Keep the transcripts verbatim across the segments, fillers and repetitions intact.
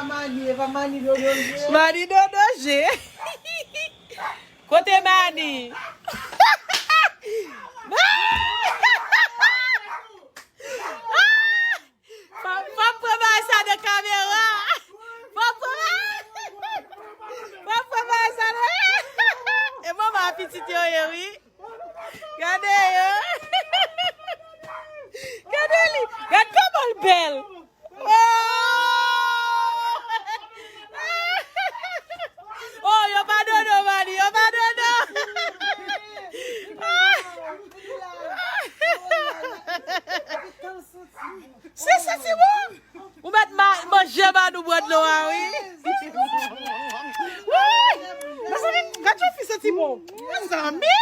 Mani, e pa Mani Dodo je. Mani Dodo je. Kote Mani? Fò, fò m pran bagay sa nan kamera. Fò m pran bagay, fò m pran bagay sa nan. E manman a pitit yo ye, wi. Gade yo. Gade li. Gad kòman l bèl. Oh! Oh, yo pa dodo, Mani, yo pa dodo. Se santi bon. Ou mèt ma-, manje Mani bwè dlo a, wi. Woy! Mezanmi, gad yon fi santi bon. Mezanmi!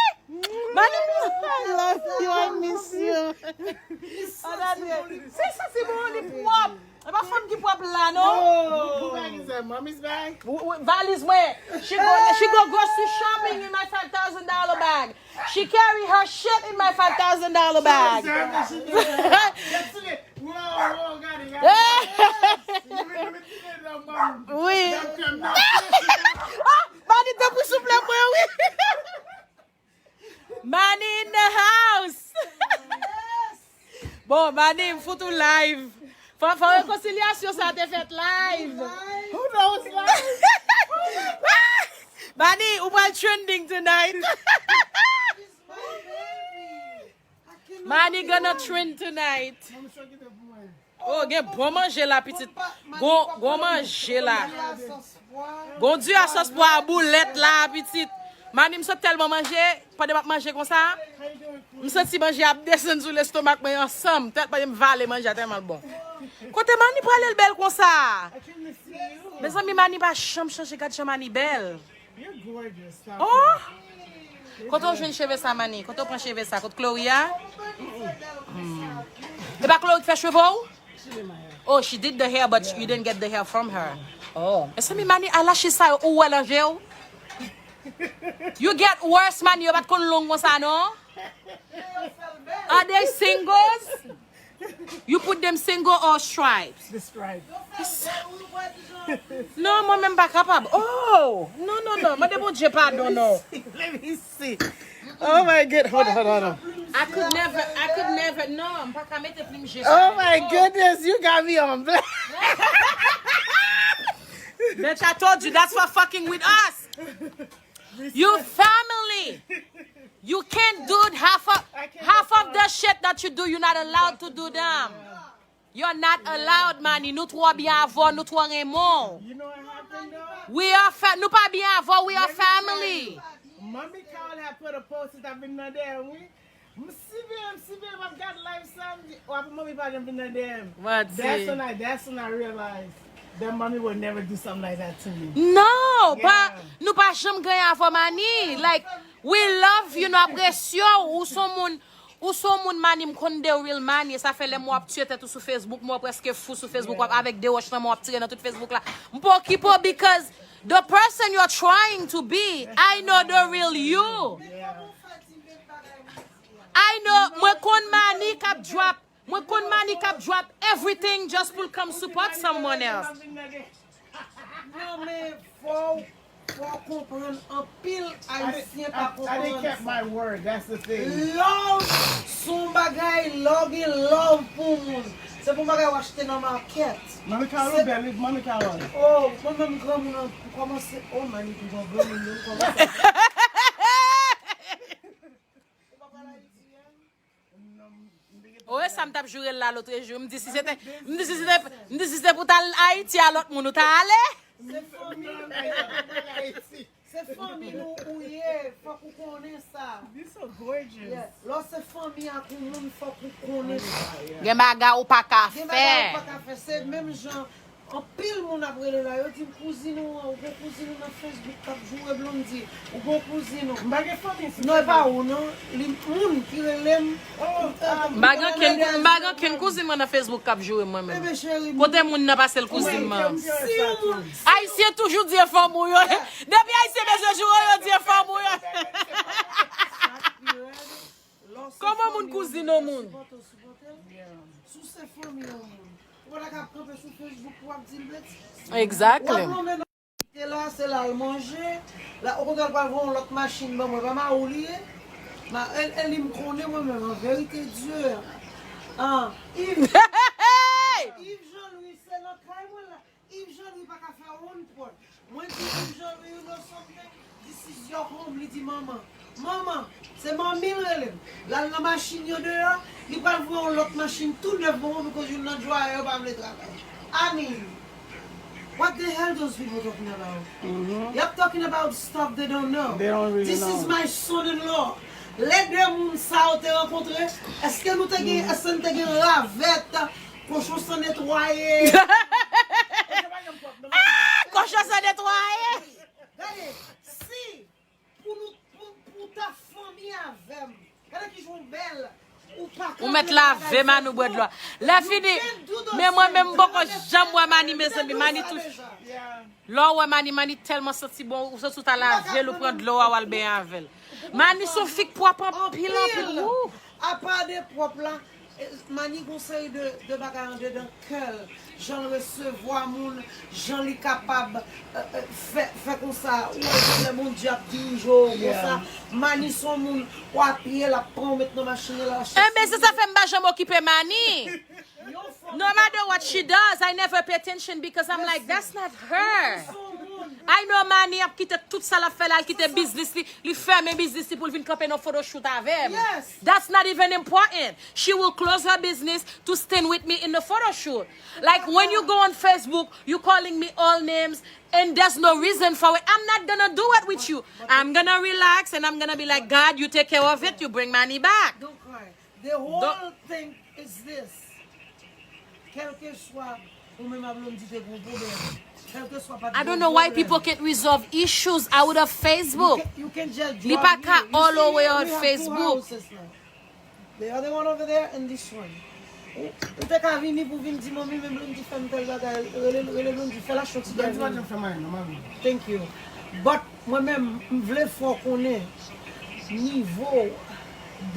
Mani, I love you, I miss you. Se santi bon, li pwòp. E pa fanm ki pwòp la, non? Oh, who bag is that? Mommy's bag? W-, w-, valiz mwen. She go, she go grocery shopping in my five thousand dollar bag. She carry her shit in my five thousand dollar bag. Whoa, whoa, got it, got it. Wi. Ah, Mani, tanpri souple mwen, wi. Mani in the house. Bon, Mani, m fout ou live. Fò, fò rekonsilyasyon sa te fèt live. Who knows live? Mani, ou pral trending tonight. Mani gonna trend tonight. Oh, gen bon manje la, pitit. Gon, gon manje la. Gon di a sòs pwa boulèt la, pitit. Mani, m sot tèlman manje, pandan m ap manje konsa, m santi manje ap desann sou lestomak mwen ansanm. Tèt manje m vale manje a tèlman l bon. Kote Mani prale l bèl konsa? Mezanmi, Mani pa janm chanje, gad jan Mani bèl. You're gorgeous, Taffy. Oh! Kote w jwenn cheve sa, Mani? Kote w pran cheve sa? Kot Chloe a? Hmm. E pa Chloe ki fè cheve w? Oh, she did the hair, but you didn't get the hair from her. Oh. Mezanmi, Mani, alachi sa yo, ou wè nan je w? You get worse, Mani, yo pa t konn long konsa, non? Are they singles? You put them single or stripes? The stripes. Non, mwen menm pa kapab. Oh, non, non, non. Mande Bondye padon, non. Let me see. Oh my God. Hold on, hold on, hold on. I could never, I could never, non, m pa ka mete plim je sa. Oh my goodness, you got me on black. Bitch, I told you, that's for fucking with us. You family. You can't do half of, half of the shit that you do, you're not allowed to do them. You're not allowed, Mani. Nou twò byen avè w, nou twò renmen w. You know what happened though? We are fa-, nou pa byen avè w, we are family. Mommy Carol had put a post that I've been there, wi. M siveye, m siveye, m ap gad live sa, m di, oh, apa Mommy pa janm vin nan D M? That's when I, that's when I realized that Mommy would never do something like that to me. No, pa, nou pa janm gen avè Mani. Like, we love you, nou apresye w, ou son moun, ou son moun Mani, m konn de real Mani, e sa fè lè m wè w ap tiye tèt ou sou Facebook, m wè w prèske fou sou Facebook, w ap avèk de wòch nan men w ap tire nan tout Facebook la. M pa okipe w because the person you're trying to be, I know the real you. I know, mwen konn Mani k ap drop, mwen konn Mani k ap drop everything just pou l come support someone else. Non, men fò w, fò w konprann anpil Ayisyen pa konprann sa. Love se yon bagay, love gen love pou moun. Se pa yon bagay w achte nan makèt. Mami Carol bèl, wi, Mami Carol. Oh, mwen menm granmoun an, m kòmanse, oh, Mani pi bon granmoun, non, m kòmanse. Ou pa pral Ayiti, hein? Oh, e sa m t ap joure l la lòt jou. M di si se te, m di si se te, m di si se te pou t al Ayiti a lòt moun, ou ta ale? Se fanmi nou ye. Se fanmi nou ou ye. Fòk ou konnen sa. This so gorgeous. Yeah. Lè w se fanmi ak yon moun, fòk ou konnen sa. Gen bagay ou pa ka fè. Gen bagay ou pa ka fè. Se menm jan Anpil moun ap rele la, yo di m kouzin ou an, ou gen kouzin ou nan Facebook k ap joure Blondy, ou gen kouzin ou. M pa gen fanmi sou Facebook. Non, e pa ou non, li moun ki rele m. M pa gen okenn, m pa gen okenn kouzin mwen nan Facebook k ap joure m mwen menm. Kote moun nan pase l kouzin mwen? Si yon moun, si Ayisyen toujou di e fanm ou yo. Depi Ayisyen bezwen joure yo, yo di e fanm ou yo. Kòman moun kouzin yon moun? Si w se fanmi yon moun, Ou pa ta ka ap kanpe sou Facebook pou w ap di l betiz. Exactly. W ap lonmen nan kite la, se la l manje. La, okontrè, l pral voye yon lòt machin ban mwen. Pa mari w li ye? Ma, e, e li m konnen mwen menm, an verite, Dye. Ah, Yves, Yves Jean Louis, se nan kay mwen la. Yves Jean Louis pa ka fè one pot. Mwen di Yves Jean Louis, you know something? This is your home, li di manman. Manman, se manmi l rele m. L al nan machin yo deyò, li pral voye yon lòt machin tou nèf ban mwen, because youn nan dryer yo pa vle travay. I mean, what the hell those people talking about? Y ap talking about stuff they don't know. They don't really know. This is my son-in-law. Lè de moun sa yo te rankontre, èske nou te gen, èske n te gen ravèt, kochon san netwaye? Ah, kochon san netwaye. Gade, si pou nou, pou, pou ta fanmi avè m, gade ki jan w bèl, ou pa kanpe nan bagay Facebook. Ou mèt lave Mani, ou bwè dlo a. Lè fini, men mwen menm, m poko janm wè Mani, mezanmi. Mani tou. Lè w wè Mani, Mani tèlman santi bon, ou santi w ta lave l, ou pran dlo a, w al benyen avè l. Mani se yon fi k pwòp anpil, anpil. Wou. Apa de pwòp la, eh, Mani gon seri de, de bagay andedan kè l, jan l resevwa moun, jan li kapab, eh, eh, fè, fè konsa, ou wè lè Bondye ap dirije w konsa. Mani se yon moun, w apiye l, ap pran w met nan machin, l al chèche. Enben, se sa fè m pa janm okipe Mani. No matter what she does, I never pay attention because I'm like, that's not her. I know Mani ap kite tout sa l ap fè la, l kite biznis li, li fèmen biznis li pou l vin kanpe nan photoshoot avè m. That's not even important. She will close her business to stand with me in the photoshoot. Like when you go on Facebook, you calling me all names and there's no reason for it. I'm not gonna do it with you. I'm gonna relax and I'm gonna be like, God, you take care of it, you bring Mani back. Don't cry. The whole thing is this. Kèlkeswa, ou menm a Blondie te gon pwoblèm. Kèlkeswa pa t gon pwoblèm. I don't know why people can't resolve issues out of Facebook. You can, you can just drop me. Li pa ka all the way on Facebook. The other one over there and this one. Ou, ou te ka vini pou vin di manmi, men Blondie fè m tèl bagay. Rele, rele Blondie, fè l achte yon ti gaz. Blondie pa janm fè m anyen, non, manmi. Thank you. But mwen menm, m vle fè w konnen nivo w,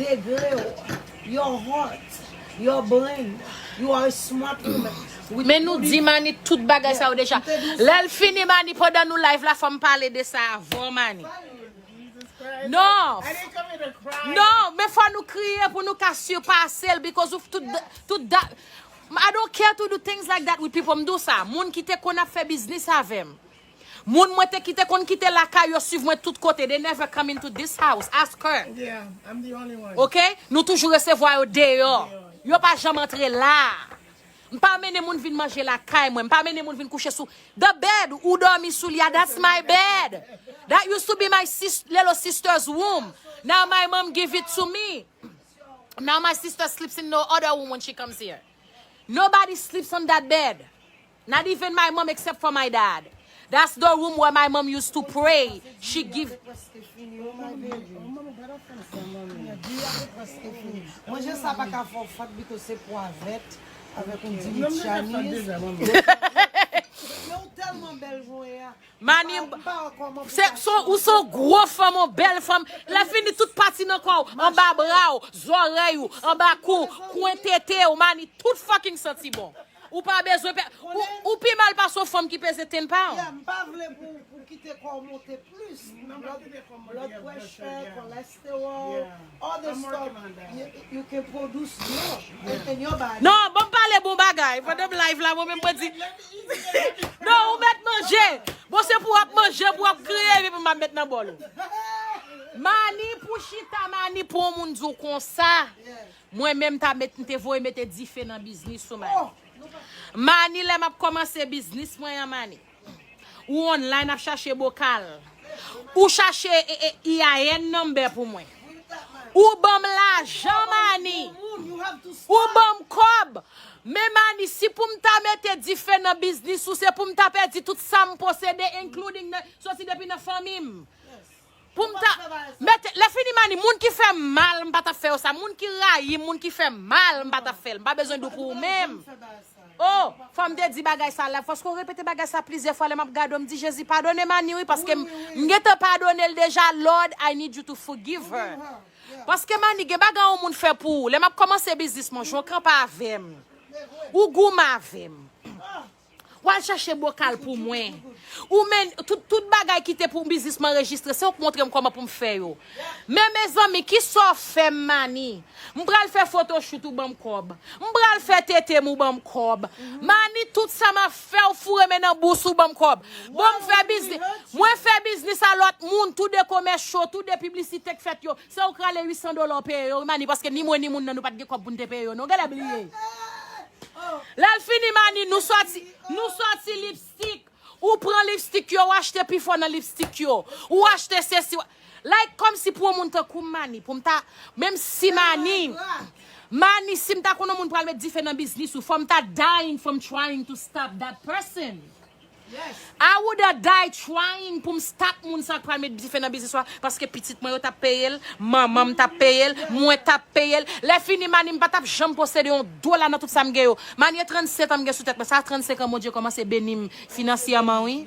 degre w, your heart, your brain, you are a smart woman. Men nou di Mani tout bagay sa yo deja. Lè l fini, Mani, pandan nou live la, fò m pale de sa avè w, Mani. Non. Non, men fò nou kriye pou nou ka sipase l, because of tout, tout da-, I don't care to do things like that with people. M di w sa, moun ki te konn ap fè biznis avè m, moun mwen te, ki te konn kite lakay yo, swiv mwen tout kote, they never come into this house. Ask her. Yeah, I'm the only one. Ok? Nou toujou resevwa yo deyò. Yo pa janm antre la. M pa mennen moun vin manje lakay mwen. M pa mennen moun vin kouche sou the bed ou dòmi sou li a. That's my bed. That used to be my sis, little sister's room. Now my mom give it to me. Now my sister sleeps in no other room when she comes here. Nobody sleeps on that bed. Not even my mom except for my dad. That's the room where my mom used to pray. She give. Manje sa pa ka fè w fat because se pwa vèt avèk yon dilit Chinese. Men ou tèlman bèl jan w ye a. Mani, se, se, ou se yon gwo fanm, yon bèl fanm. Lè fini tout pati nan kò w, anba bra w, zòrèy ou, anba kou, kwen tete w, Mani, tout fucking santi bon. Ou pa bezwen pè, ou, ou pi mal pase yon fanm ki peze ten pound. Yeah, m pa vle pou, pou kite kò w monte plis. Blood, blood pressure, cholesterol, all the stuff. You, you can produce more in, in your body. Non, bon, m pale bon bagay. Pandan m live la, mwen menm mwen di. Non, ou mèt manje. Bon, se pou w ap manje, pou w ap kriye, epi pou m ap met nan bòl ou. Mani pou chita, Mani pou yon moun di w konsa. Mwen menm ta met, m te voye mete dife nan biznis ou, Mani. Mani, lè m ap kòmanse biznis mwen an, Mani. Ou online ap chache bokal. Ou chache, e, e, E I N number pou mwen. Ou ban m lajan, Mani. Ou ban m kòb. Men Mani, si pou m ta mete dife nan biznis ou, se pou m ta pèdi tout sa m posede, including nan, soti depi nan fanmi m. Pou m ta mete, lè fini Mani, moun ki fè m mal, m pa t ap fè yo sa. Moun ki rayi m, moun ki fè m mal, m pa t ap fè l. M pa bezwen di w pou ou menm. Oh, fò m te di bagay sa la. Fòske w repete bagay sa plizyè fwa, lè m ap gade w, m di, Jezi, padone Mani, wi, paske m, m gentan padone l deja. Lord, I need you to forgive her. Paske Mani, gen bagay yon moun fè pou ou. Lè m ap kòmanse biznis mwen, jan w kanpe avè m. Ou goumen avè m. W al chache bokal pou mwen. Ou men, tout, tout bagay ki te pou biznis m anrejistre, se ou k montre m kòman pou m fè yo. Men mezanmi, kisa w fè m, Mani? M pral fè photoshoot, ou ban m kòb. M pral fè tete m, ou ban m kòb. Mani, tout sa m ap fè, ou foure men nan bous, ou ban m kòb. Bon, m fè biznis. Mwen fè biznis a lòt moun, tou de komès cho, tou de piblisite k fèt yo. Se ou k rale uit san dola w peye yo, wi, Mani, paske ni mwen ni moun nan nou pa t gen kòb pou n te peye yo, non, genlè bliye. Lè l fini, Mani, nou sòti, nou sòti lipstik. Ou pran lipstik yo, ou achte pi fò nan lipstik yo. Ou achte sesi. Like, kòmsi pou yon moun tankou m, Mani, pou m ta, menm si Mani, Mani, si m ta konn yon moun pral met dife nan biznis ou, fò m ta dying from trying to stop that person. I woulda die trying pou m stop moun sa k pral met dife nan biznis ou a, paske pitit mwen yo t ap peye l, manman m t ap peye l, mwen t ap peye l. Lè fini, Mani, m pa t ap janm posede yon dola nan tout sa m gen yo. Mani, e trannsenk an m gen sou tèt mwen. Sa trannsenk an Bondye kòmanse beni m finansyèman, wi.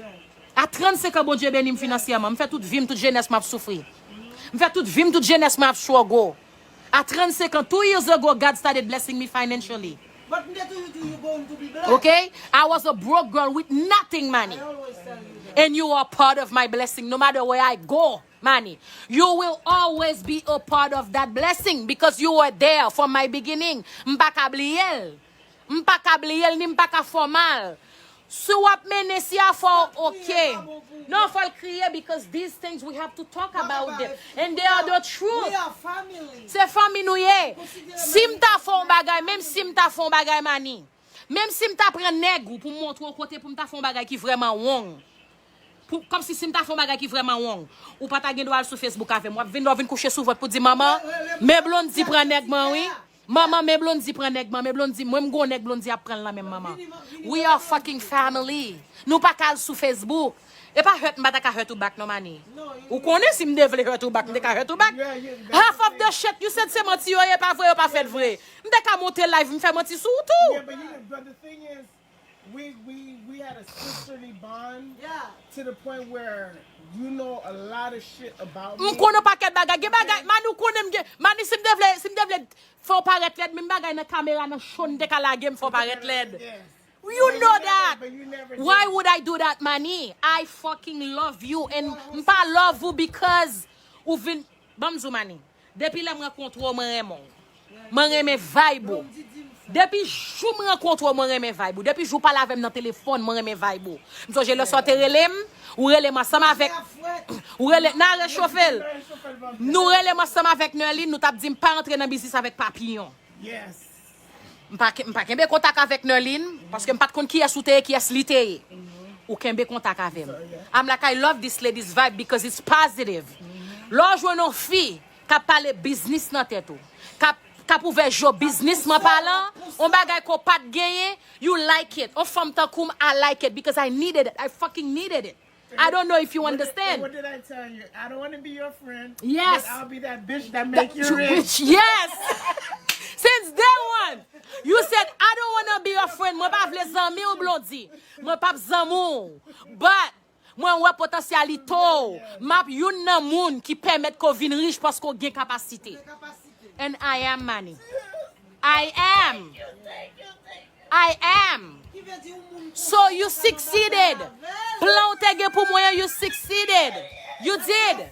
A trannsenk an, Bondye beni m finansyèman. M fè tout vi m, tout jenès m ap soufri. M fè tout vi m, tout jenès mwen ap struggle. A trannsenk an, two years ago, God started blessing me financially. But m te toujou di you going to be blessed. Okay? I was a broke girl with nothing, Mani. I always tell you that. And you are part of my blessing no matter where I go, Mani. You will always be a part of that blessing because you were there from my beginning. M pa ka bliye l. M pa ka bliye l, ni m pa ka fè w mal. Si w ap mennen, si afè w oke. Non, fò l kriye because these things we have to talk about them. And they are the truth. We are family. Se fanmi nou ye. Si m ta fè yon bagay, menm si m ta fè yon bagay, Mani. Menm si m ta pran nèg ou pou m montre w kote pou m ta fè yon bagay ki vrèman wrong. Pou, kòmsi si m ta fè yon bagay ki vrèman wrong. Ou pa ta gen dwa al sou Facebook avè m. W ap vin, w ap vin kouche sou vant pou di, manman, men Blondy pran nèg mwen, wi. Manman, men Blondy pran nèg mwen, men Blondy, mwen m gon nèg Blondy ap pran l nan men m, manman. We are fucking family. Nou pa ka al sou Facebook. E pa hurt m pa ta ka hurt ou back non, Mani. Ou konnen si m te vle hurt ou back, m te ka hurt ou back. Half of the shit you said se manti yo ye, pa vre, yo pa fèt vre. M te ka monte live, m fè manti sou ou tou. Yeah, but you know, but the thing is, we we we had a sisterly bond Yeah. To the point where you know a lot of shit about me. M konnen pakèt bagay. Gen bagay, Mani, ou konnen m gen. Mani, si m te vle, si m te vle fè w parèt lèd, menm bagay nan kamera nan show n te ka lage m fè w parèt lèd. Yes. You know that. But you never did. Why would I do that, Mani? I fucking love you and m pa love ou because ou vin, ban m di w, Mani. Depi lè m rankontre w, mwen renmen w. Mwen renmen vibe ou. Depi jou m rankontre w, mwen renmen vibe ou. Depi jou w pale avè m nan telefòn, mwen renmen vibe ou. M sonje lè sa w te rele m, ou rele m ansanm avèk, ou rele, n a rechofe l. Nou rele m ansanm avèk Nerline, nou t ap di m pa antre nan biznis avèk Papiyon. Yes. M pa, ke- m pa kenbe kontak avèk Nerline, paske m pa t konn kiyès ou te ye, kiyès li te ye. Ou kenbe kontak avè m. I'm like, I love this lady's vibe because it's positive. Lè w jwenn yon fi k ap pale biznis nan tèt ou, k ap, k ap ouvè je w biznisman palan, yon bagay ke w pa t genyen, you like it. Yon fanm tankou m, I like it because I needed it. I fucking needed it. I don't know if you What did- understand. What did I tell you? I don't want to be your friend. Yes. But I'll be that bitch that That make you you- rich. Which, yes. Since day one, you said, I don't wanna be your friend. Mwen pa vle zanmi w, Blondy. Mwen p ap zanmi w. But mwen wè potansyalite w. M ap youn nan moun ki pèmèt ke w vin rich paske w gen kapasite. And I am, Mani. I am. I am. So you succeeded. Plan w te gen pou mwen an, you succeeded. You did.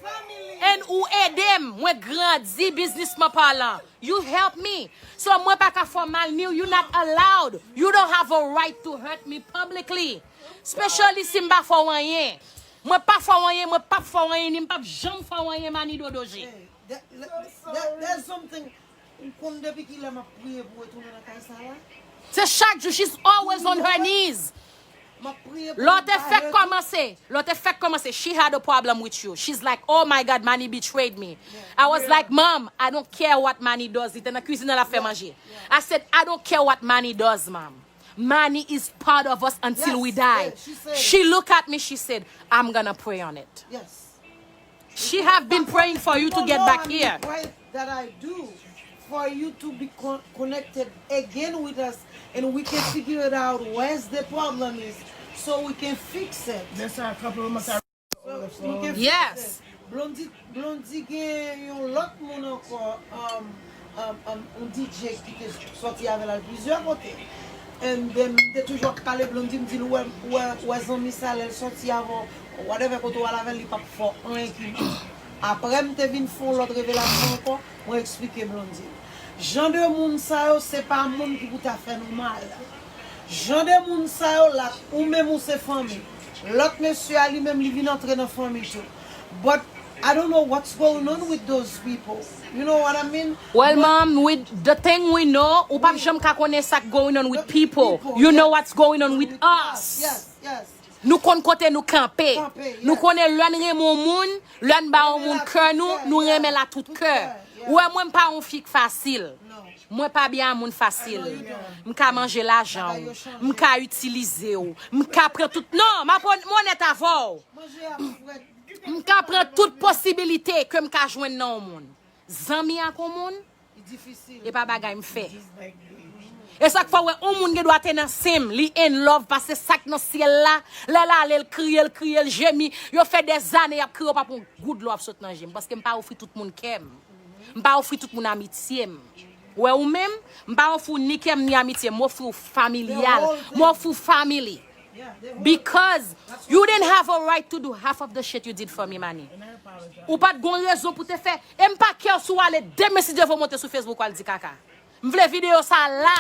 And ou ede m, mwen grandi biznisman palan. You help me. So mwen pa ka fè w mal ni w, you not allowed. You don't have a right to hurt me publicly. Especially si m pa fè w anyen. Mwen pa fè w anyen, mwen p ap fè w anyen, ni m p ap janm fè w anyen, Mani Dodoje. That, that, that, that's something. Ou konn depi ki lè m ap priye pou retounen nan kay sa la? Se chak jou, she's always on her knees. M ap priye pou Lè w te fèk kòmanse, lè w te fèk kòmanse, she had a problem with you. She's like, oh my God, Mani betrayed me. I was like, Mom, I don't care what Mani does. Li te nan kwizin nan, l ap fè manje. I said, I don't care what Mani does, Mom. Mani is part of us until we die. She look at me, she said, I'm gonna pray on it. Yes. She have been praying for you to get back here. That I do for you to be con- connected again with us and we can figure it out where's the problem is so we can fix it. That's how a couple of us are. So we can fix Yes. It. Blondy, Blondy gen yon lòt moun ankò, um, um, um, yon D J ki te sòti avè l al plizyè kote. And then, m te toujou ap pale Blondie, m di l, "Ou wè, ou wè, ou wè zanmi sa, lè l sòti avè w, whatever kote w al avè l, li p ap fè w anyen ki mal." Apre, m te vin fè yon lòt revelasyon ankò, mwen eksplike Blondie. Jan de moun sa yo, se pa moun ki pou ta fè nou mal. Jan de moun sa yo, la, ou menm ou se fanmi. Lòt mesye a, li menm, li vin antre nan fanmi tou. But I don't know what's going on with those people. You know what I mean? Well, mom, with the thing we know, ou p ap janm ka konnen sa k going on with people. You know what's going on with us. Yes, yes. Nou konn kote nou kanpe. Kanpe, yes. Nou konnen lè n renmen yon moun, lè n ba yon moun kè nou, nou renmen l a tout kè. Yes. Ou wè, mwen, m pa yon fi k fasil. Non. Mwen pa byen a moun fasil. I know you don't. M ka manje lajan Bagay w. Yo chanje. M ka itilize w. M ka pran tout. Non, m ap on- m onèt avè w. Manje a frèt. M ka pran tout posibilite ke m ka jwenn nan yon moun. Zanmi ak yon moun, Li difisil. e pa bagay m fè. E sa k fè w wè yon moun gen dwa te nan sen m, li in love, pase sa k nan syèl la, lè l ale, l kriye, l kriye, l jemi. Yo fè dèzane y ap kriye, yo p ap yon goud dlo ap sot nan je m, paske m pa ofri tout moun kè m. M pa ofri tout moun amitye m. Wè ou menm, m pa ofri w ni kè m ni amitye m, m ofri w familyal, m ofri w family. Because you didn't have a right to do half of the shit you did for me, Mani. Ou pa t gon rezon pou te fè. E m pa care si w ale demen si Dye vle w monte sou Facebook w al di kaka. M vle videyo sa la.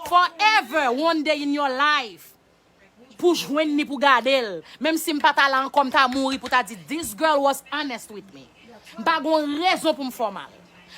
Forever, one day in your life. Pou jwenn ni pou gade l. Menm si m pa ta la ankò, m ta mouri pou ta di, "This girl was honest with me." M pa gon rezon pou m fè w mal.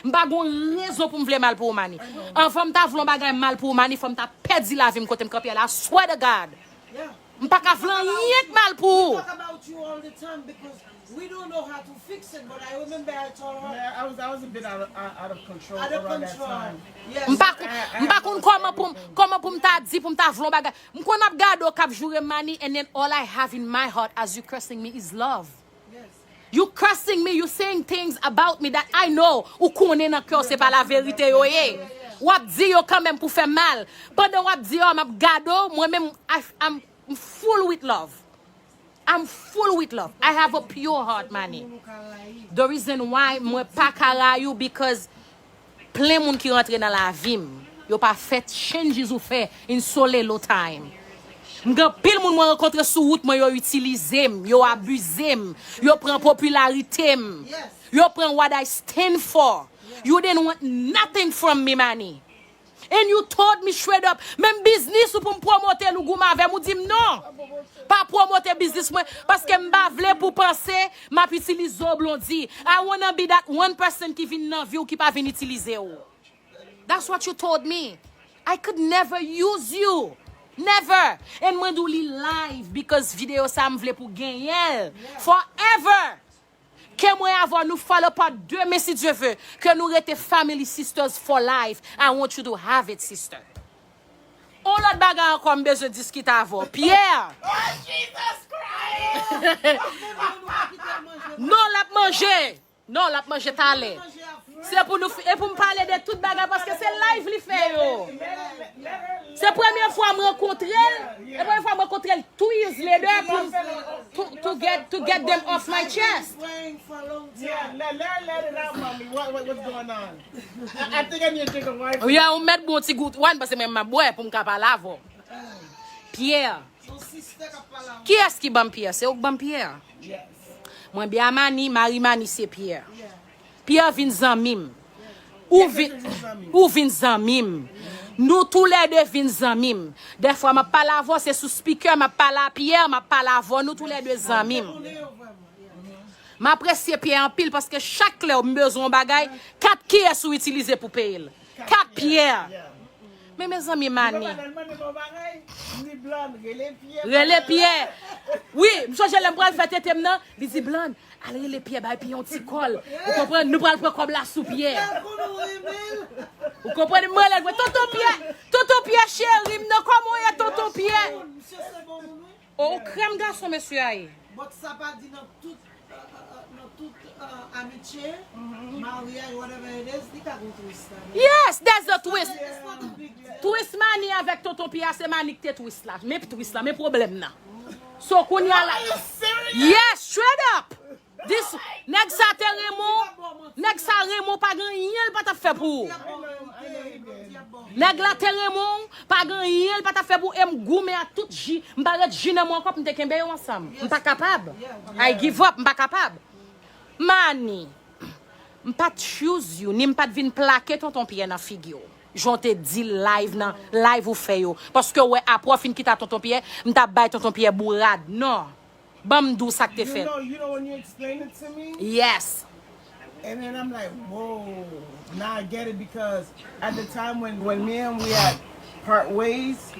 M pa gon rezon pou m vle mal pou ou, Mani. Anvan m ta vle yon bagay mal pou ou, Mani, fò m ta pèdi lavi m kote m kanpe a la. I swear to God. Yeah. M pa ka vle anyen k mal pou ou. Talk about you all the time because we don't know how to fix it, but I remember I told her. Yeah, I was I was a bit out of out of control Out of around control. that time. Yes. M pa kon- m pa konn kòman pou m kòman pou m ta di pou m ta vle yon bagay. M konn ap gade w k ap joure m, Mani, and then all I have in my heart as you cursing me is love. Yes. You cursing me, you saying things about me that I know ou konnen nan kè w se pa la verite yo ye. W ap di yo kanmenm pou fè mal. Pandan w ap di yo, m ap gade w, mwen menm, I- I'm full with love. I'm full with love. I have a pure heart, Mani. The reason why mwen pa ka rayi w because plen moun ki rantre nan lavi m, yo pa fè changes ou fè in so little time. M gen anpil moun mwen rankontre sou wout mwen, yo itilize m, yo abize m, yo pran popilarite m, yo pran what I stand for. You didn't want nothing from me, Mani. And you told me straight up, menm biznis ou pou m pwomote l, ou goumen avè m, ou di m non. Pa pwomote biznis mwen, paske m pa vle pou panse m ap itilize w, Blondie. I wanna be that one person ki vin nan vi w ki pa vin itilize w. That's what you told me. I could never use you. Never. And mwen di w li live because videyo sa m vle pou genyen l. Forever. Ke mwen avè w nou fall apart demen si Dye vle. Ke nou rete family sisters for life. I want you to have it, sister. On lòt bagay ankò m bezwen diskite avè w. Pierre! Oh, Jesus Christ! Non, l ap manje. Non, l ap manje talè. Se pou nou fi- e pou m pale de tout bagay paske se live li fè yo. Se premye fwa m rankontre l. Se premye fwa m rankontre l two years later pou m to, to get to get them off my chest. Praying for a long Yeah, time. let, let, let it out, mommy. What, what what's going on? I, I think I need to drink a wine. Ou ya ou mèt bon ti gout wine paske mwen m ap bwè pou m ka pale avè w. Pierre. Yon sister k ap pale avè Kiyès ki ban m Pierre? Se ou k ban m Pierre. Yes. Mwen byen a Mani, mari Mani se Pierre. Yeah. Pierre vin zanmi m. Ou vin, ou vin zanmi m. Nou toulède vin zanmi m. Dèfwa m ap pale avè w, se sou speaker m ap pale a Pierre, m ap pale avè w, nou toulède zanmi m. Konnen yo vrèman. Yeah. M apresye Pierre anpil paske chak lè m bezwen yon bagay, kat kiyès ou itilize pou peye l? Kat Pierre. Men mezanmi Mani. Papa nan mande bon bagay, m di Blonde, rele Pierre. Rele Pierre. Wi, m sonje lè m pral fè tete m nan, li di Blonde, al rele Pierre, bay Pierre yon ti kòl. Ou konprann? Nou pral pran kòb la sou Pierre. Tèl konnen w renmen l. Ou konprann? M rele l, tonton Pierre, tonton Pierre cheri m nan, kòman w ye tonton Pierre? Misye se bon moun, wi. O, krèm gason mesye a ye. But sa pa di nan tout, euh, euh, euh, nan tout euh, amitye, maryaj, whatever it is, li ka gon twist la. Yes, there's a twist. It's not a big deal. Twist Mani avèk tonton Pierre, se Mani ki te twist la. Men twist la, men pwoblèm nan. So kounye a la. Are you serious? Yes, straight up. This nèg sa te renmen w, nèg sa renmen w, pa gen anyen l pa t ap fè pou ou. Diab bon verite, Diab bon. Nèg la te renmen w, pa gen anyen l pa t ap fè pou ou, e m goumen ak tout ji, m pa ret ji nan men w ankò pou m te kenbe yo ansanm. M pa kapab. I give up, m pa kapab. Mani, m pa t choose you, ni m pa t vin plake Tonton Pyè nan figi w. Jan w te di l live nan live ou fè yo. Paske w wè apre w fin kite a Tonton Pyè, m t ap bay Tonton Pyè bourad. Non. Ban m di w sa k te You fèt. know, you know when you explain it to me, Yes. and then I'm like, whoa. Now I get it because at the time when when me and we had part ways,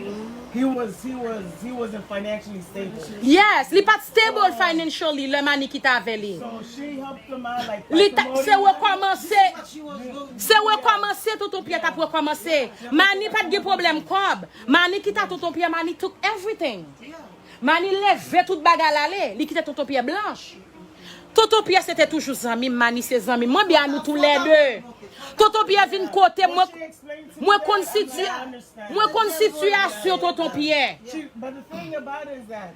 he was he was he wasn't financially stable. Yes, li pa t stable financially lè Mani kite avè li. So she helped him out like Li ta, patrimony. Se rekòmanse. She was going Se rekòmanse Tonton Pyè t ap rekòmanse. Mani pa t gen pwoblèm kòb. Mani kite a Tonton Pyè, Mani took everything. Mani leve tout bagay l ale, li kite Tonton Pyè blanch. Tonton Pyè se te toujou zanmi m, Mani se zanmi m. Mwen byen a nou toulède. Tonton Pyè vin kote mwen, mwen konn siti, mwen konn sitiyasyon Tonton Pyè. She, but the thing about it is that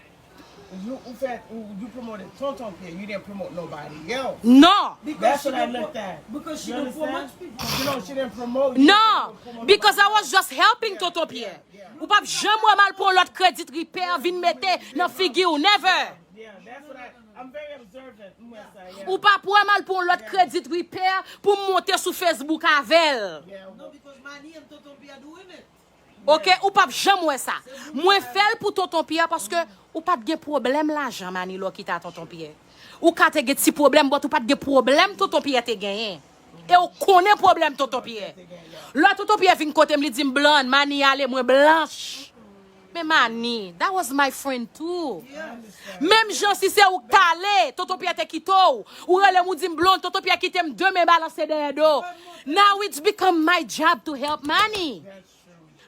you, you, fed, you promoted Tonton Pierre. You didn't promote nobody else. Non. Because That's she what I didn't looked pro- at. Because she You didn't understand? promote people. You know, she didn't promote. You Non. didn't promote Because I nobody was just helping Tonton Pierre. Ou p ap janm wè m al pran yon lòt credit repair vin mete nan figi w. Never. Yeah, that's what I. I'm very observant. Mwesa, yeah. Ou p ap wè m al pran yon lòt credit repair pou m monte sou Facebook avè l. Yeah, No, because Mani and Tonton Pierre doing it. Ok, ou p ap janm wè sa. Mwen fè l pou Tonton Pierre paske ou pa t gen pwoblèm lajan Mani lè w kite a Tonton Pierre. Ou ka te gen ti pwoblèm, but ou pa t gen pwoblèm Tonton Pierre te genyen. E ou konnen pwoblèm Tonton Pierre. Lè Tonton Pierre vin kote m, li di m, Blonde, Mani ale, mwen blanch. Men Mani, that was my friend too. Menm jan si se ou k t ale, Tonton Pierre te kite w. Ou rele m, ou di m, Blonde, Tonton Pierre kite m de men balanse dèyè do. Now it's become my job to help Mani. that's true.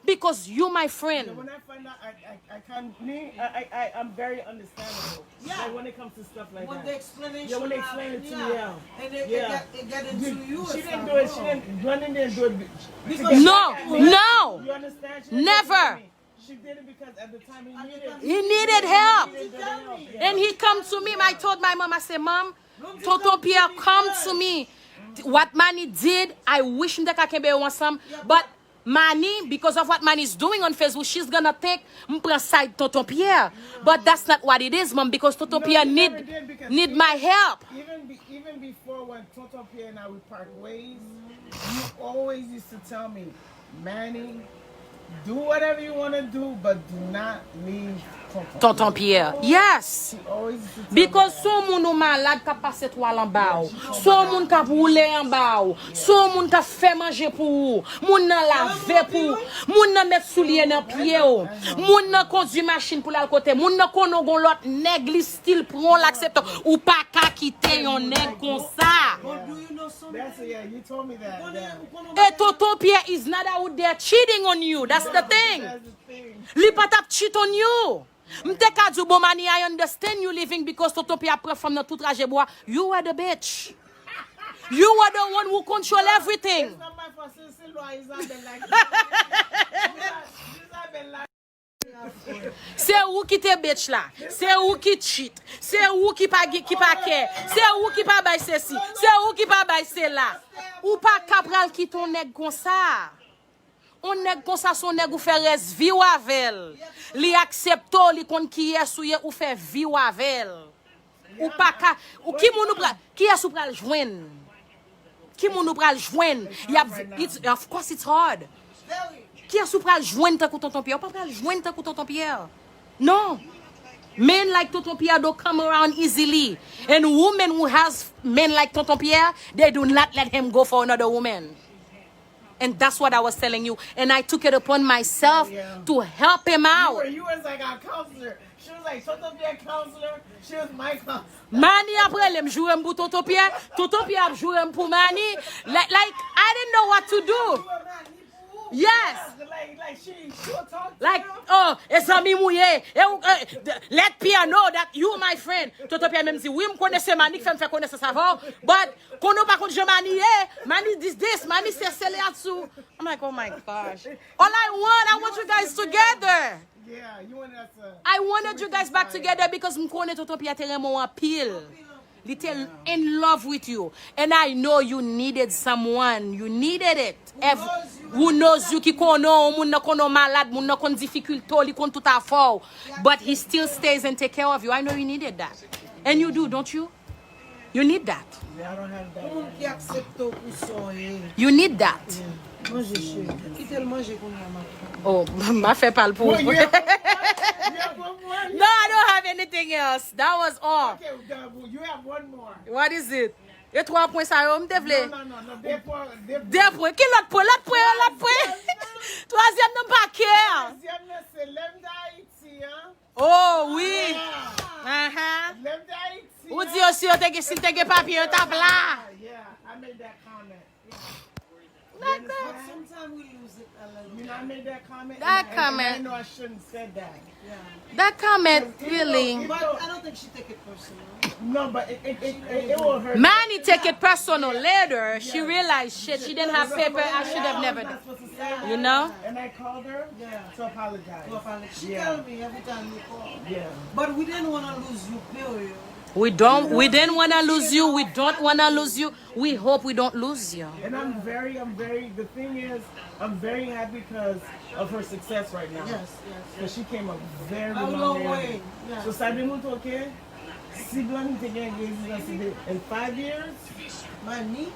Because you my friend. When I find out, I, I, I can't. Me, I, I, I, I'm very understandable. Yeah. Like when it comes to stuff like When that. the explanation Yeah, when they explain it to me, yeah. And it, Yeah. it, get, it get into you. She It's didn't like, do it. She oh. didn't run in there and do it. To Because get No, back at me. No. You understand? She Never. She did it because at the time he At the needed. time He needed help. Don't you tell me. And he come to me. I told my mom, I said, Mom, Tonton Pierre come to me. What Mani did, I wish m te ka kenbe yo ansanm. But Mani, because of what Mani is doing on Facebook, she's gonna think m pran side Tonton Pierre. But that's not what it is, Mom, because Tonton No, Pierre you need never did because need he- my help. Even be, even before when Tonton Pierre and I would part ways, you always used to tell me, Manny, do whatever you want to do, but do not leave Tonton. Tonton Pierre, yes. She always used to tell Because me se yon moun ou malad k ap pase twal anba w. Se yon moun k ap woule anba w. Se yon moun k ap fè manje pou ou. Moun nan lave pou ou. Moun nan met soulye nan pye w. Moun nan kondui machin pou l al kote. Moun nan konnen w gon lòt nèg, li still pran w, l aksepte w. Ou pa ka kite yon nèg konsa. But do you know something? That's yeah, you told me that. Ou konnen, Yeah. ou konnen E Tonton Pierre is not out there cheating on you. That's the thing. That's the thing. Li pa t ap cheat on you. M te ka di w, bon, Manny, I understand you leaving because Tonton Pierre ap pran fanm nan tou traje bwa. You were the bitch. You were the one who control everything. It's not my fault. C'est, c'est lwa Isabelle la. Isabelle la. Se ou ki te bitch la. Se ou ki cheat. Se ou ki pa, ki pa kè. Se ou ki pa bay sesi. Se ou ki pa bay sela. Ou pa ka pral kite yon nèg konsa. Yon nèg konsa se yon nèg ou fè rès vi w avè l. Li aksepte w, li konn kiyès ou ye, ou fè vi w avè l. Ou pa ka, ou ki moun ou pral, kiyès ou pral jwenn? Ki moun ou pral jwenn? Y ap, it's, of course it's hard. Kiyès ou pral jwenn tankou Tonton Pierre? Ou pa pral jwenn tankou Tonton Pierre. Non. Men like Tonton Pierre don't come around easily. And women who has men like Tonton Pierre, they do not let him go for another woman. And that's what I was telling you. And I took it upon myself to help him out. You was like our counselor. She was like Tonton Pierre counselor. She was my counselor. Manny ap rele m joure m pou Tonton Pierre. Tonton Pierre ap joure m pou Manny. Like, like, I didn't know what to do. Yes. Like, like she, she will talk to Like, you. Oh, e zanmi m ou ye. E ou, eh, let Pierre know that you my friend. Tonton Pierre menm di, wi, m konnen se Manny k fè m fè konesans avè w. But, konnen w pa konn jan Manny ye. Manny this, this, Manny se, se le atsou. I'm like, oh my gosh. All I want, I want you guys together. Yeah, you wanted us to. I wanted you guys back together because m konnen Tonton Pierre te renmen w anpil. Li te in love with you. And I know you needed someone. You needed it. Ev- Who knows you ki konnen w, moun nan konnen w malad, moun nan konn difikilte w, li konn tout afè w. But he still stays and take care of you. I know you needed that. And you do, don't you? You need that. Pou moun ki aksepte w pou sa w ye. You need that. Manje cheri. Kite l manje kounye a m ap. Oh, m a fè pa l pou Well, ou. you have one more? You have one more? No, I don't have anything else. That was all. Okay, Gabu, you have one more. What is it? E twa pwen sa yo, m te vle. Non, non, non, non, de pwen, de pwen. De pwen. Ki lòt pwen? Lòt pwen yo, lòt pwen. Twazyèm nan pa kè. Twazyèm nan se lè m te Ayiti an. Oh, wi. Aha. Lè m te Ayiti Ou di yo si yo te gen, si l te gen papye, yo t ap la. Yeah, I made that comment. But sometimes we lose it a little You know, I bit. made that comment. That and, and, and I comment. know I shouldn't said that. Yeah. That comment, really. But I don't think she take it personal. No, but it, it, it, it will hurt. Manny take it personal later. She realized, shit, she didn't have paper. I should have never. Not supposed to say that. You know? And I called her Yeah. to apologize. To apologize. She Yeah. Tell me every time you call. Yeah. But we didn't want to lose you, period. We don't. We didn't wanna lose you. We don't wanna lose you. We hope we don't lose you. And I'm very, I'm very, the thing is, I'm very happy because of her success right now. Yes, yes. Because she came a very A long long way. Way. Yeah. So sa demontre ke si Blondie te gen rezistans in five years, Manny.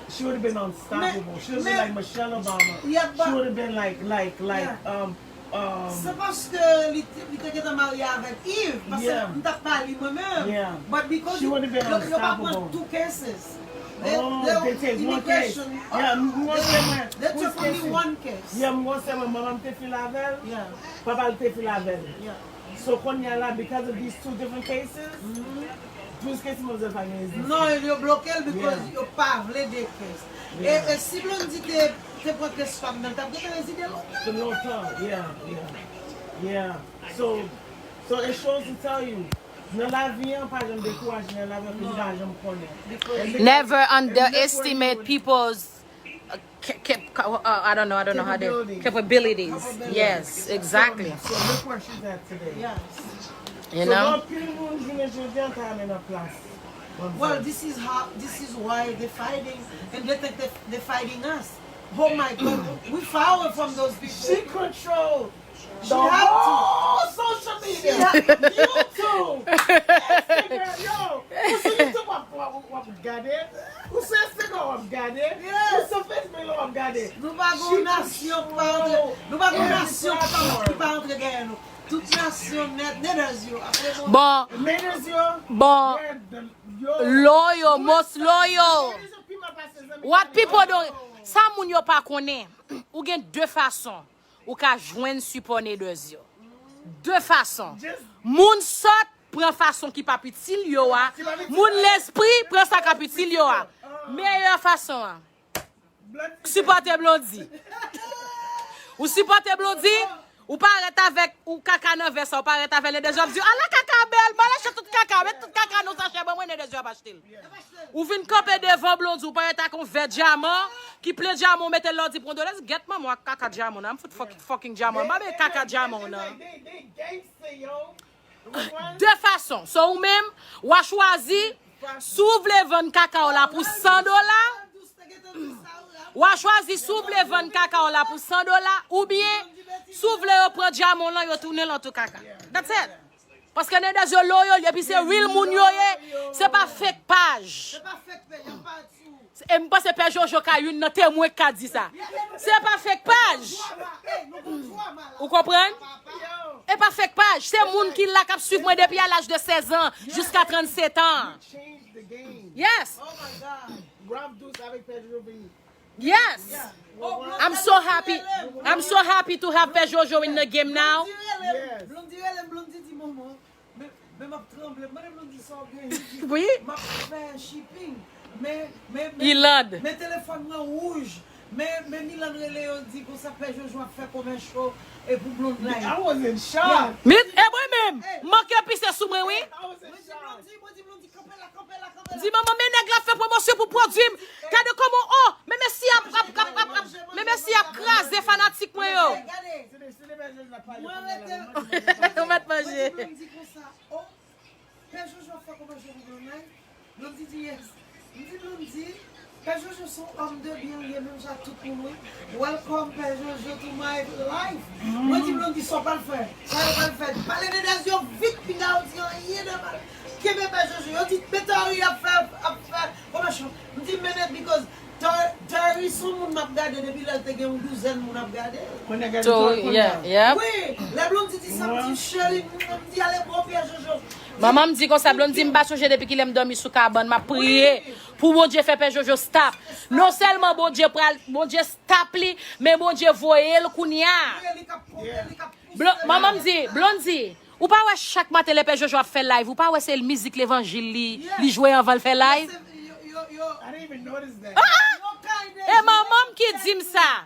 she would have been unstoppable. She would have been Man. Like Michelle Obama. Yeah, but- She would have been like, like, like, Yeah. um, um, Se paske li te, li te gentan marye avèk Eve, paske Yeah. m t ap pale mwen menm. Yeah. But because She would have been yo, yo pa pran unstoppable. Two cases. Oh, they take one case. Immigration. Yeah, m wè se mwen. They took only one case. Yeah, m wè se mwen. Manman m te file avè l. Yeah. Papa l te file avè l. Yeah. So kounye a la, because of these two different cases, jis ke si manzèl pa gen rezistans. Non, yo bloke l because Yeah. Yo pa vle de case. Yeah. E, e si Blondie te, te pran case pa m nan, l t ap gentan rezide lontan. Lontan, yeah, yeah. Yeah. So, so it shows to tell you, nan lavi an, pa janm dekouraje nan lavi an, ke nou pa janm konnen. Never underestimate people's uh, ca- ca- ca- uh, I don't know, I don't know how to Capabilities. Capabilities. Capabilities. Yes, exactly. So look where she's at today. Yes. You So know? Anpil moun jounen jodi an ta renmen nan plas. Well, this is how, this is why they're fighting, and they think they, they're fighting us. Oh my God, we far away from those people. She control She the have to. Whole social media. She have- YouTube. Instagram. Yo, ou sou YouTube w ap, w ap, w ap gade. Ou sou Instagram w ap gade. Yes. Ou sou Facebook w ap gade. Nou pa gon nasyon ki pa antre. Nou pa gon nasyon ki pa, ki pa antre dèyè nou. Tout nasyon nèt, nèt yo. Apre bon. Bon, Menez yo. Bon. They're the- yo. Loyal, most loyal. Menez yo pi mal pase zanmi. What people don't, sa moun yo pa konnen, ou gen de fason ou ka jwenn sipò leaders yo. De fason. Moun sòt pran fason ki p ap itil yo a. Moun lespri pran sa k ap itil yo a. Meyè fason an. Sipòte Blondie. Ou sipòte Blondie, ou parèt avèk ou kaka nan vès, ou parèt avèk leaders yo, ap di, ala kaka bèl, m ale achte tout kaka, met tout kaka nan sachè, ban mwen leaders yo ap achte l. Ou vin kanpe devan Blondie, ou parèt ak yon vè dyaman, ki plen dyaman, ou mete l la, ou di pran dola, gèt manman w ak kaka dyaman nan, m fout fuck- fucking dyaman, m pa bezwen kaka dyaman nan. They, they gangster, yo. De fason. So ou menm, w a chwazi, si w vle vann kaka w la pou san dola, w a chwazi si w vle vann kaka w la pou san dola, oubyen si w vle yo pran dyaman w lan, yo tounen l an tou kaka. That's it. Paske leaders yo loyal, epi se real moun yo ye, se pa fake paj. Se pa fake page, yo pa sou. E m panse Pè Jojo ka youn nan temwen k ka di sa. Se pa fake paj. Ou konprann? E pa fake paj. Se moun ki la k ap swiv mwen depi a laj de sèz an jiska trannset an. Change the game. Yes. Oh my God. Ralph Deuce avec Pedro Vini. Yes. I'm so happy. I'm so happy to have Pè Jojo in the game now. Blondie rele m, Blondie rele m, Blondie di manman. Men, men m ap tranble. M mande Blondie sa w gen. Oui. M ap fè shipping. Men, men, men, Iland. Men telefòn mwen wouj. Men, men Milan rele yo di konsa Pè Jojo ap fè commercial e pou Blondie. I was in shock. Mi, e mwen menm. Manke pise sou mwen, wi. I was in Mwen di shock. Blondie, mwen di Blondie, kanpe la, kanpe la, kanpe la. Di manman, men nèg la fè pwomosyon pou pwodui m. Gade kòman, oh, men mesi ap, ap, ap, ap, ap, men mesi ap kraze fanatik mwen yo. Gade. Se de, se de bèl jèn la pale Mwen kounye a la. rete. Ou mèt manje. Mwen di Blondie konsa, oh, Pè Jojo ap fè commercial pou Blondie. Blondie di yes. M di Blondie, Pè Jojo se yon homme de bien, li ye menm jan ak tout moun, wi. Welcome, Pè Jojo, to my life. Mwen di Blondie, sa w pral fè? Sa yo pral fè? Pale de Dez yo vit, pinga yo di anyen de mal. Kenbe Pè Jojo. Yo di Petori ap fè, ap fè pwomosyon. M di, men, because Tori, Tori se yon moun m ap gade depi lè l te gen yon douzèn moun ap gade l. Kounye a gade Tori, Tori kounye a. Yeah, yeah. Wi, lè Blondie di sa, m di, cheri, m di, ale bon Pè Jojo. Manman m di konsa, Blondie, m pa sonje depi kilè m dòmi sou kabann, m ap priye pou Bondye fè Pè Jojo stop. Non sèlman Bondye pral, Bondye stop li, men Bondye voye l kounye a. Blo-, manman m di, Blondie, ou pa wè chak maten lè Pè Jojo ap fè live, ou pa wè se mizik levanjil li, li jwe anvan l fè live? Ah! E manman m ki di m sa.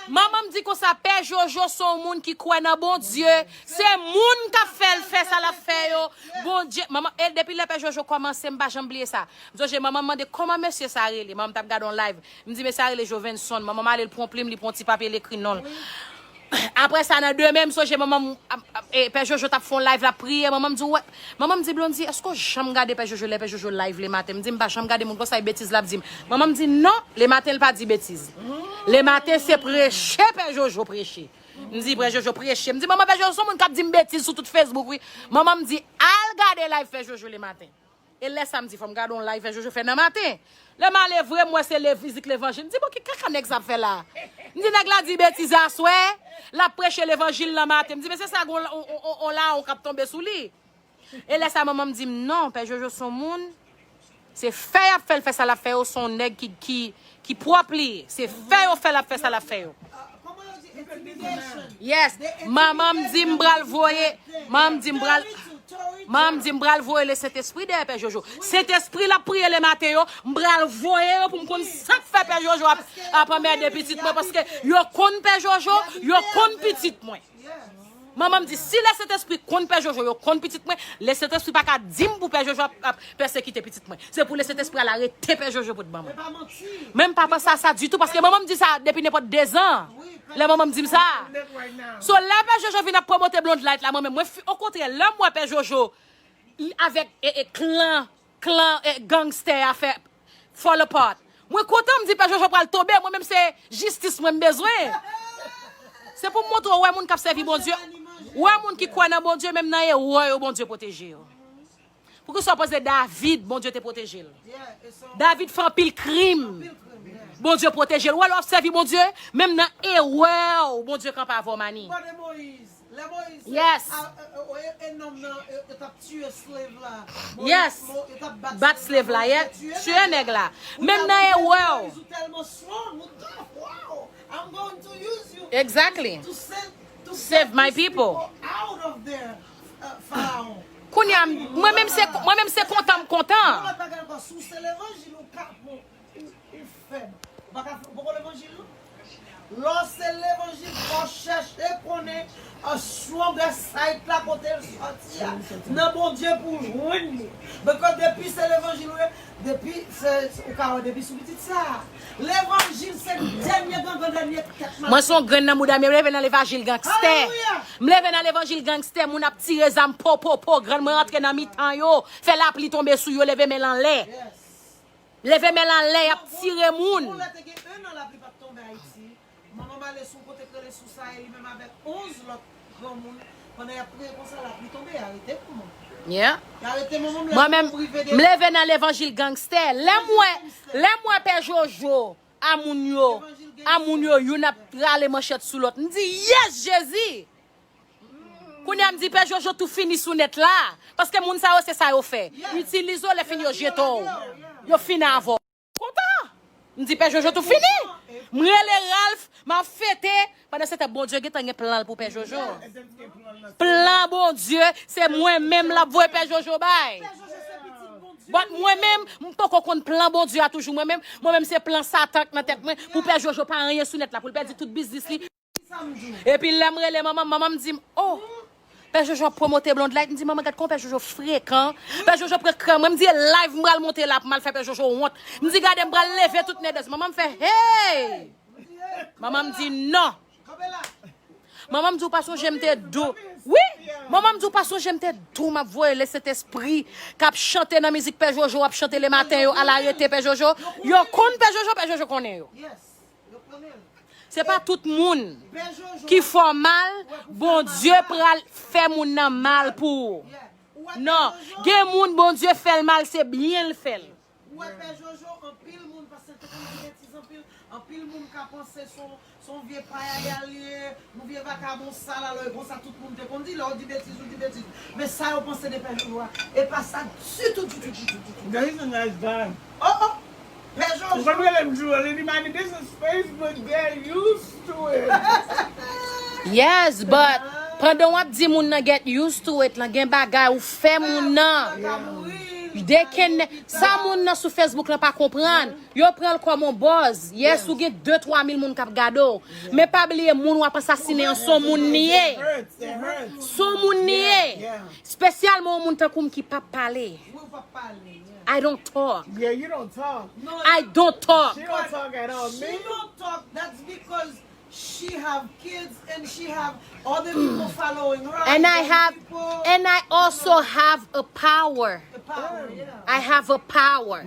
Manman m di konsa, Pè Jojo se yon moun ki kwè nan Bondye. Se moun k ap fè l fè sa l ap fè yo. Bondye, manman, e depi lè Pè Jojo kòmanse, m pa janm bliye sa. M sonje manman m mande kòman mesye sa rele. Manman m t ap gade yon live. M di mesye a rele Jovenson. Manman m ale l pran plim, li pran ti papye, li ekri non l. Apre sa, nan demen, m sonje manman m, ap, ap, e, Pè Jojo t ap fè yon live, l ap priye. Manman m di, wè. Manman m di, Blondie, èske w janm gade Pè Jojo lè Pè Jojo live lematen? M di, m pa janm gade moun konsa, e betiz l ap di m. Manman m di, non, lematen l pa di betiz. Lematen se preche Pè Jojo preche. M di, Pè Jojo preche. M di, manman, Pè Jojo se yon moun k ap di m betiz sou tout Facebook, wi. Manman m di, al gade live Pè Jojo lematen. E lè sa m di, fò m gade yon live Pè Jojo fè nan maten. Lè m ale vre, m wè se le, mizik levanjil. M di, bon, ki kaka nèg sa ap fè la? M di, nèg la di betiz aswè, l ap preche levanjil nan maten. M di, men se sa, gon, on, on, on, on lawon k ap tonbe sou li. E lè sa, manman m di m, non, Pè Jojo se yon moun, se fè y ap fè l fè sa l ap fè yo, se yon nèg ki, ki, ki pwòp li ye. Se fè yo fè l ap fè sa l ap fè yo. Yes, manman m di m pral voye, manman m di m pral, manman m di m pral voye le Sentespri dèyè Pè Jojo. Sentespri l ap priye lematen yo, m pral voye yo pou m konn sa k fè Pè Jojo ap, ap anmède pitit mwen, paske yo konn Pè Jojo, yo konn pitit mwen. Manman m di, si le Sentespri konn Pè Jojo, yo konn pitit mwen, le Sentespri pa ka di m pou Pè Jojo ap, ap pèsekite pitit mwen. Se pou le Sentespri al arete Pè Jojo pou t ban mwen. Men m pa panse a sa ditou, paske manman m di sa depi nenpòt dezan. Lè manman m di m sa. So, lè Pè Jojo vin ap pwomote Blonde Light la, mwen menm, mwen, okontrè, lè m wè Pè Jojo, li avèk, e, e, klan, klan, e, gangstè a fè fall apart. Mwen kontan, m di Pè Jojo pral tonbe, mwen menm se jistis mwen m bezwen. Se pou m montre w, wè moun k ap sèvi Bondye, wè moun ki kwè nan Bondye, menm nan erè yo, Bondye pwoteje yo. Poukisa w panse David, Bondye te pwoteje l? David fè anpil krim. Bondye pwoteje l. Ou wè lè w ap sèvi Bondye, menm nan erè w, Bondye kanpe avè w, mani. Ou pa de Moyiz. Lè Moyiz te, yes, a, e, e, e, e nonm nan, e, e t ap tiye slave la. Moyiz, yes, Mo-, e t ap bat, bat slave la, yeah. Tiye nèg la. Menm nan erè w. Moyiz, ou tèlman strong, ou tough, wow. I'm going to use you, exactly, to save, to save my people out of there, uh, Pharaoh. Kounye a, mwen menm se, mwen menm se kontan m kontan. Yon lòt bagay ankò, si w se levanjil, ou ka, bon, ou, ou fèb. Ou pa ka, ou poko levanjil, non? Lè w se levanjil, fò w chèche konnen, uh, strongest side la kote l sòti a. Nan Bondye pou w jwenn li. Because depi se levanjil ou ye, depi se, ou ka wè depi sou pitit sa. Levanjil se dènye gangan, dènye tèt mal. Mwen se yon grenn nan mouda, m leve nan levanjil gangstè. Alelouya! M leve nan levanjil gangstè, moun ap tire zam po, po, po, grann mwen rantre nan mitan yo, fè lapli tonbe sou yo, leve men l anlè. Yes. Leve men l anlè, y ap tire moun. Bon, bon, lè te gen en an lapli pa t tonbe Ayiti. Manman m ale sou kote k rele Sousay, li menm avèk onz lòt granmoun. Pandan y ap priye konsa, lapli tonbe, y arete manman m. Yeah. Y arete manman m, lè manman m rive de. Mwen menm, m leve nan levanjil gangstè. Lè m wè, lè m wè Pè Jojo, a moun yo, a moun yo, youn ap rale manchèt sou lòt. M di, yes, Jezi! Kounye a m di, Pè Jojo tou fini sou nèt la. Paske moun sa yo, se sa yo fè. Itilize w, lè fini yo jete w. Yo fini avè w. Kontan. M di, Pè Jojo tou fini. M rele Ralph, m ap fete. Pandan se tan, Bondye gentan gen plan l pou Pè Jojo. Plan Bondye, se mwen menm l ap voye Pè Jojo bay. But mwen menm, m poko konn plan Bondye a toujou mwen menm. Mwen menm se plan Satan k nan tèt mwen pou Pè Jojo pa anyen sou nèt la, pou l pèdi tout biznis li. Epi lè m rele manman m, manman m di m, oh, Pè Jojo ap pwomote Blonde Light. M di, manman, gad kòman Pè Jojo frekan. Pè Jojo pran krè mwen. M di, e live m pral monte la pou m al fè Pè Jojo wont. M di, gade, m pral leve tout nèdès. Manman m fè, hey! Manman m di, non. Manman m di, ou pa sonje m te dou. Wi! Manman m di w pa sonje m te di w m ap voye Lesentespri k ap chante nan mizik Pè Jojo, ap chante lematen yo, al arete Pè Jojo. Yo konn Pè Jojo, Pè Jojo konnen yo. Se pa tout moun ki fè w mal, Bondye pral fè moun nan mal pou ou. Non, gen moun Bondye fè l mal, se byen l fè l. Ou wè Pè Jojo, anpil moun, paske l te konn di betiz anpil, anpil moun ka panse se yon, se yon vye payaya l ye, yon vye vakabon sal, alò e konsa tout moun te konn di, lè w di betiz, ou di betiz. Men sa yo panse de Pè Jojo a, e pa sa ditou, ditou, ditou, ditou. He's a nice guy. Oh, oh! Pè Ou konn Jojo! rele m Jojo, li di, "Mami, this is Facebook, get used to it." Yes, but pandan w ap di moun nan get used to it lan, gen bagay ou fè moun nan. Ka mouri. They can, sa moun nan sou Facebook lan pa konprann. Yo pran l kòm yon buzz. Yes, ou gen de twa mil moun k ap gade w. Men pa bliye moun w ap asasinen an se yon moun li ye. It hurts, it hurts. Se yon moun li ye. Yeah. Espesyalman yon moun tankou m ki p ap pale. Wi, ou p ap pale. I don't talk. Yeah, you don't talk. Non, I don't talk. She don't talk at all. She Me? Don't talk. That's because she have kids and she have other people following her. And I Young have people, and I also have a power. The power, yeah. I have a power.